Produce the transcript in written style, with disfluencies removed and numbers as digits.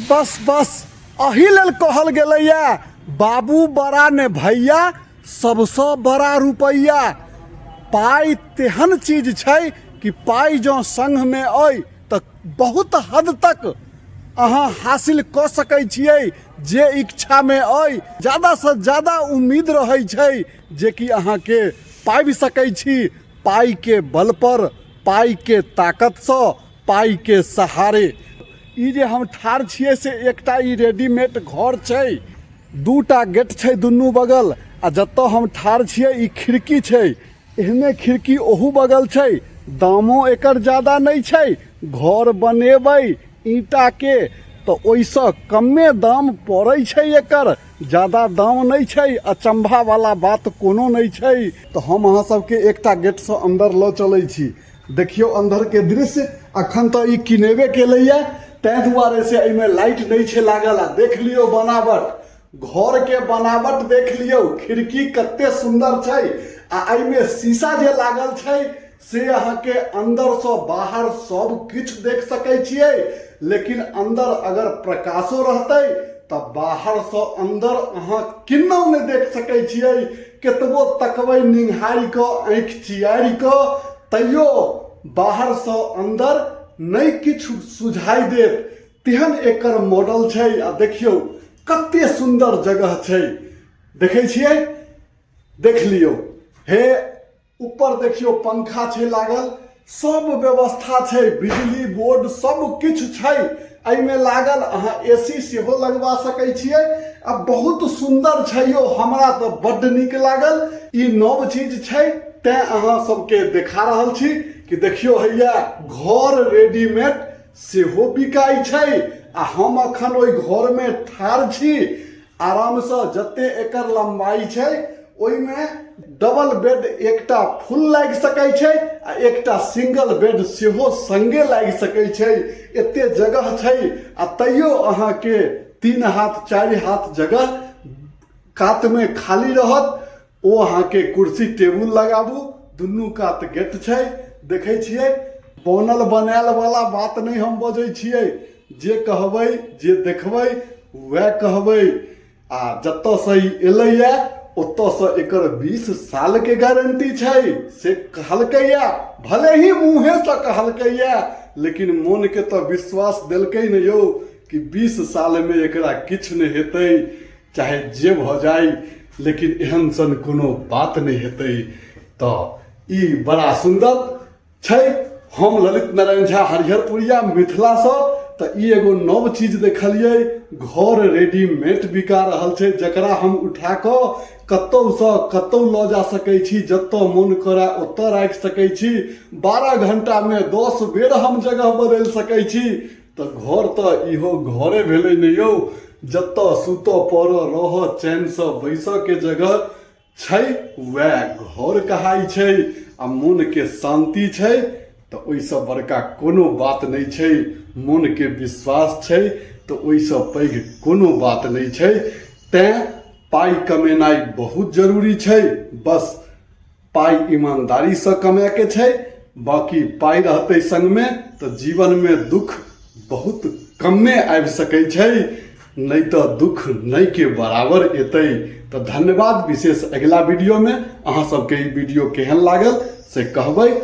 बस बस अही लेल कहल गेलैया, बाबू बड़ा ने भैया, सबसँ बड़ा रुपैआ। पाइ तेहन चीज छै कि पाइ जँ संगमे अइ तऽ बहुत हद तक अहाँ हासिल कऽ सकै छियै जे इच्छामे अइ। ज्यादासँ ज्यादा उम्मीद रहै छै जेकि अहाँके पाबि सकै छी पाइके बलपर, पाइके ताकतसँ, पाइके सहारे। ई जे हम ठाढ़ छियै से एकटा ई रेडीमेड घर छै, दूटा गेट छै दुनू बगल, आ जतऽ हम ठाढ़ छियै ई खिड़की छै, एहने खिड़की ओहू बगल छै। दामो एकर ज्यादा नहि छै, घर बनेबै ईंटाके तऽ ओहिसँ कमे दाम पड़ै छै, एकर ज्यादा दाम नहि छै, अचंभावला बात कोनो नहि छै। तऽ हम अहाँ सबके एकटा गेटसँ अन्दर लऽ चलै छी, देखियौ अंदर के दृश्य। अखन तऽ ई किनेबे केलैया, ताहि दुआरे से एहिमे लाइट नहि छै लागल। आ देख लियौ बनावट, घर के बनावट देख लियौ, खिड़की कते सुंदर छै, आ एहिमे शीशा जे लागल छै से अहाँके अंदरसँ बाहर सब किछु देख सकै छियै। लेकिन अंदर अगर प्रकाशो रहतै तऽ बाहरसँ अंदर अहाँ किन्नौ नहि देख सकै छियै। केतबो तकबै निंघारि कऽ, आँखि चियारि कऽ, तैयो बाहरसँ अन्दर नहि किछु सुझाइ देत, तेहन एकर मॉडल छै। आ देखियौ कते सुन्दर जगह छै, देखै छियै, देख लियौ। हे ऊपर देखियौ पंखा छै लागल, सब व्यवस्था छै, बिजली बोर्ड सब किछु छै एहिमे लागल। अहाँ ए सी सेहो लगवा सकै छियै। आ बहुत सुन्दर छै यौ, हमरा तऽ बड्ड नीक लागल। ई नव चीज छै तैं अहाँ सबके देखा रहल छी कि देखियौ हैया घर रेडीमेड सेहो बिकाइ छै। आ हम अखन ओहि घरमे ठाढ़ छी आरामसँ। जते एकर लम्बाइ छै ओहिमे डबल बेड एकटा फुल लागि सकै छै आ एकटा सिंगल बेड सेहो संगे लागि सकै छै। एते जगह छै आ तैयो अहाँके 3 हाथ 4 हाथ जगह कातमे खाली रहत। ओ अहाँके कुर्सी टेबुल लगाबू, दुनू कात गेट छै। देखै छियै, बनल बनायल वाला बात नहि हम बजै छियै, जे कहबै जे देखबै वएह कहबै। आ जतऽसँ ई एलैए ओतऽसँ एकर 20 सालके गारंटी छै से कहलकैए। भले ही मुँहेसँ कहलकैए, लेकिन मोनके तऽ विश्वास देलकै ने यौ कि 20 सालमे एकरा किछु नहि हेतै, चाहे जे भऽ जाइ, लेकिन एहन सन कोनो बात नहि हेतै। तऽ ई बड़ा सुन्दर छै। हम ललित नारायण झा हरिहरपुरिया मिथिलासँ। तऽ ई एगो नव चीज देखलियै, घर रेडीमेड बिका रहल छै, जकरा हम उठा कऽ कतहुसँ कतहु लऽ जा सकै छी, जतऽ मोन करए ओतऽ राखि सकै छी। 12 घंटामे 10 बेर हम जगह बदलि सकै छी। तऽ घर तऽ इहो घरे भेलै ने यौ, जतऽ सुतऽ पड़ऽ रहऽ चैनसँ बैसऽके जगह छै वएह घर कहाइ छै। आ मोनके शान्ति छै तऽ ओहिसँ बड़का कोनो बात नहि छै। मोनके विश्वास छै तऽ ओहिसँ पैघ कोनो बात नहि छै। तैँ पाइ कमेनाइ बहुत जरूरी छै, बस पाइ ईमानदारीसँ कमाइके छै। बाँकी पाइ रहतै सङ्गमे तऽ जीवनमे दुःख बहुत कमे आबि सकै छै, नहि तऽ दुःख नहिके बराबर एतै। तऽ धन्यवाद। विशेष अगिला वीडियोमे अहाँ सबके ई वीडियो केहन लागल से कहबै।